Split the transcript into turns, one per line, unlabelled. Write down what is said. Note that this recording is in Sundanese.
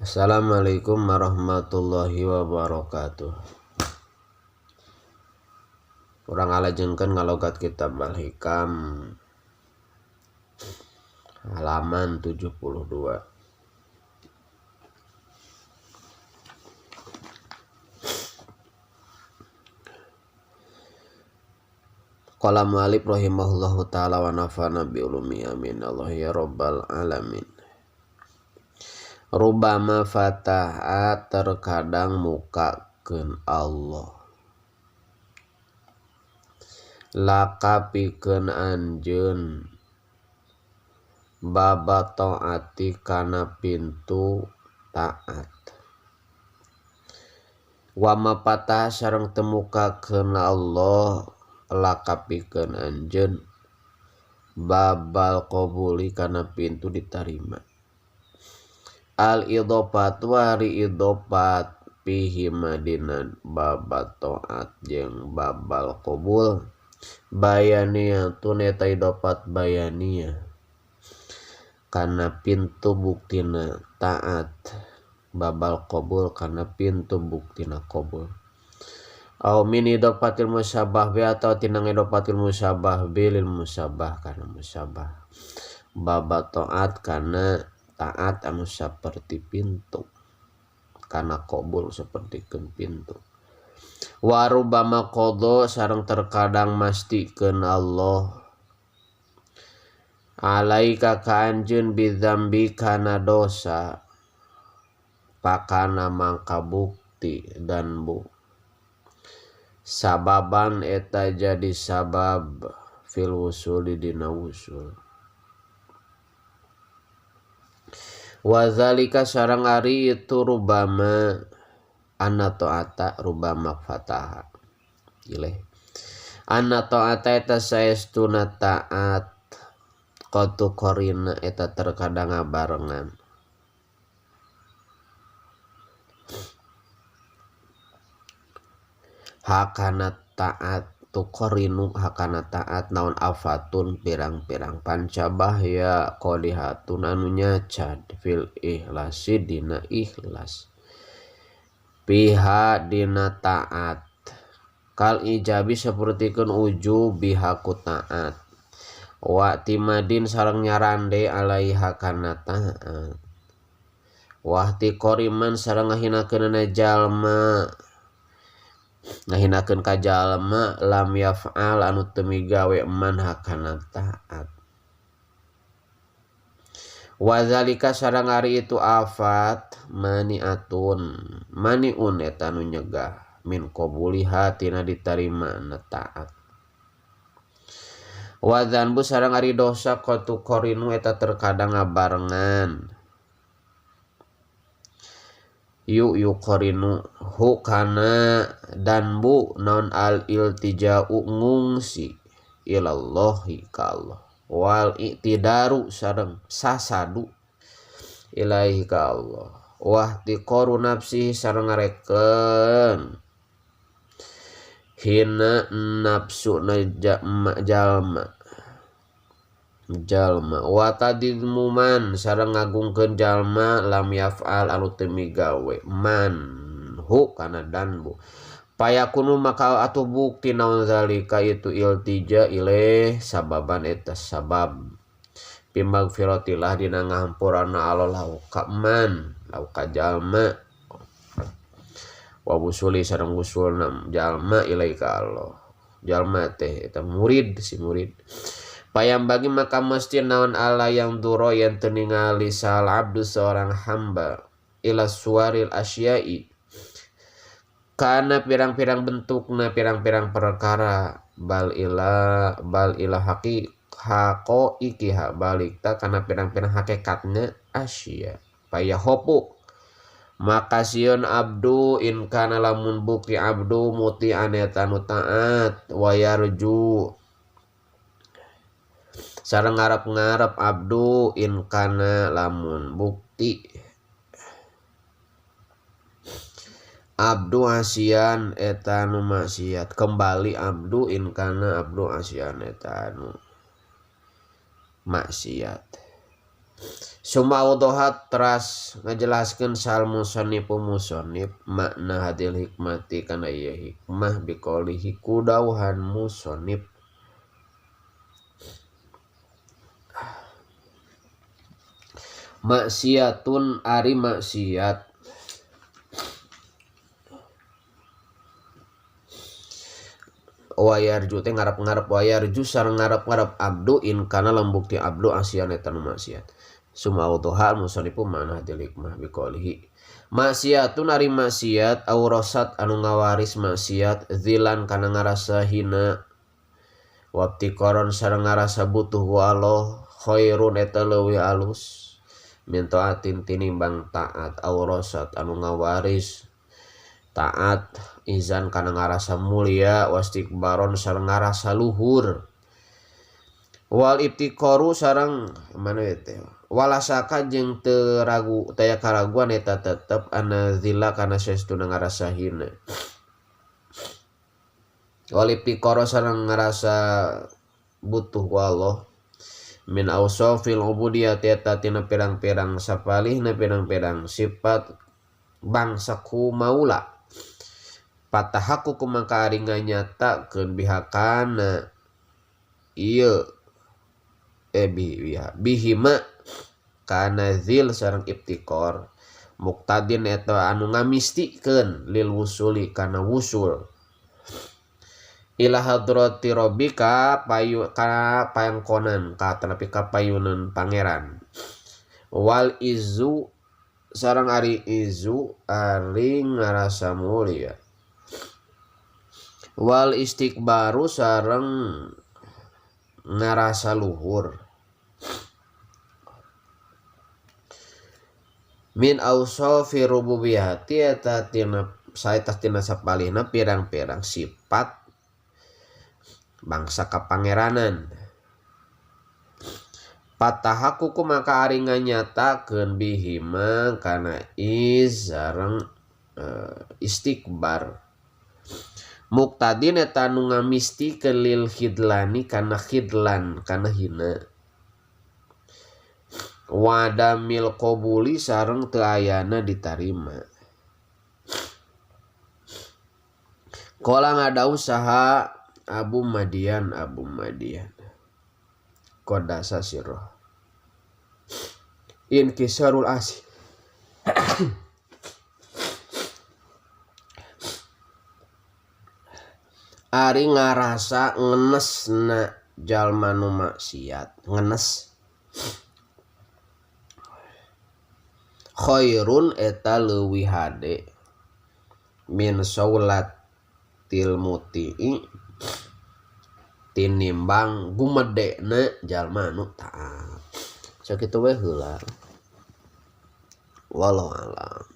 Assalamualaikum warahmatullahi wabarakatuh. Urang ngalajengkeun ngalogat kitab Al-Hikam halaman 72. Qala mu'allif rahimahullahu taala wa nafa'ana bi ulumi amin Allah ya rabbal alamin. Rubama fataha terkadang mukakeun Allah laka pikeun anjeun baba taati kana pintu taat wama patah sareng temukakeun Allah laka pikeun anjeun babal qabuli kana pintu ditarima. Al idhofat wari idhofat fihi madinan babat taat jeung babal qabul bayaniyatun eta idhofat bayaniyah kana pintu buktina taat babal qabul kana pintu buktina qabul au min idhofatil musyabah bi atau tinang idhofatil musyabah bilil musyabah kana musyabah babat taat kana taat anu saperti pintu kana qabul sapertikeun pintu warubama qadha sareng terkadang mastikeun Allah alaika ka anjeun bidzambi kana dosa pakana mangka bukti dan bu sababan eta jadi sabab fil wusuli dina wusul. Wazalika sareng ari itu rubama anna ta'ata rubama fataha gileh anna ta'ata eta saestuna taat qatu qarina eta terkadang ngabarengan hakana taat tuqarinu hakana taat naon afatun pirang-pirang pancabahya qodihatun anu nyacad fil ikhlasi dina ikhlas piha dina taat kal ijabi sapertikeun ujub bihaku taat wa timadin sareng nyarande alaiha kana taat wahti qoriman sareng ngahinakeunana jalma ngahinakeun ka jalma lam yaf'al anu teu migawe man hakana taat wazalika sareng ari itu afat maniatun maniun eta nu nyegah min qabuliha tina ditarima na taat wadzanbu sareng ari dosa qatu qarinu eta terkadang ngabarengan yu yuqarinu hu kana dan bu non al iltija'u ngungsi ilallahi ka Allah wal i'tidaru sareng sasadu ilaihi ka Allah wahtiqaru nafsihi sareng ngarekeun hina nafsu jalma jalma wa tadidmuman sareng ngagungkeun jalma lam yaf'al anu teu migawe man hu kana danbu payakunu maka atuh bukti naon zalika itu iltija ilaih sababan eta sabab bimagfiratillah dina ngahampurana Allah lahu ka man lahu ka jalma wa wusuli sareng wusulna jalma ilaih ka Allah jalma teh eta murid si murid payam bagi maka mesti naon Allah yang duro yang teningali sal abdu seorang hamba ila suaril asyai karena pirang-pirang bentukna pirang-pirang perkara bal ila haqi haqo ikiha balik ta karena pirang-pirang hakikatnya asya payahopu maka sieun abdu in kana lamun bukti abdu muti aneta nu taat wayarju sareng ngarep-ngarep abdu in kana lamun bukti abdu asian eta anu maksiat kembali abdu in kana abdu asian eta anu maksiat. Summa awdohat teras ngajelaskeun sal musannif musannif makna hadil hikmati kana ieu hikmah biqaulihi ku dawuhan musannif. Maksiatun ari maksiat wayarju teh ngarep-ngarep wayarju sareng ngarep-ngarep abdu in kana lembukti abdu asian eta nu maksiat. Summa awdoha al-musannifu ma'na hadil hikmah biqaulihi maksiatun ari maksiat aurasat anu ngawaris maksiat zilan kana ngarasa hina wabtikoron sareng ngarasa butuh ku Allah khairun eta leuwih alus min taatin tinimbang taat aurasat anu ngawaris taat izan kana ngarasa mulia wastikbaron sareng ngarasa luhur wal ibtikoru sareng mana teh walasaka jeung teu ragu taya karaguan eta tetep ana zilla kana saestuna ngarasa hina wal ibtikoru sareng ngarasa butuh ku Allah min awsafil ubudiyah eta tina pirang-pirang sapalihna pirang-pirang sifat bangsa ku maula patahaku kumangka ari nganyatakeun bihakana ieu bihima kana zil sareng ibtikor muktadin eta anu ngamistikeun lil wusuli kana wusul ila hadrati rabbika payu ka pangkonan ka tanapi ka payunan pangeran wal izu sareng ari izu ari ngarasa mulia wal istikbaru sareng ngarasa luhur min awsafi rububiyati eta tina saeta tina sapalihna pirang-pirang sifat bangsa kapangeranan patahakuku maka ari nganyatakeun bihima kana iz sareng istikbar muktadin eta nu ngamistikeun lil khidlani kana khidlan kana hina wadamil qabuli sareng teu ayana ditarima qala ngadau saha Abu Madian qadasa sirrah inkisarul asi ari ngarasa ngenesna jalma nu maksiat ngenes khairun eta leuwih hade min saulatil mutii tinimbang gumedena jalma nu taat. Sakitu we heula. Wallahu a'lam.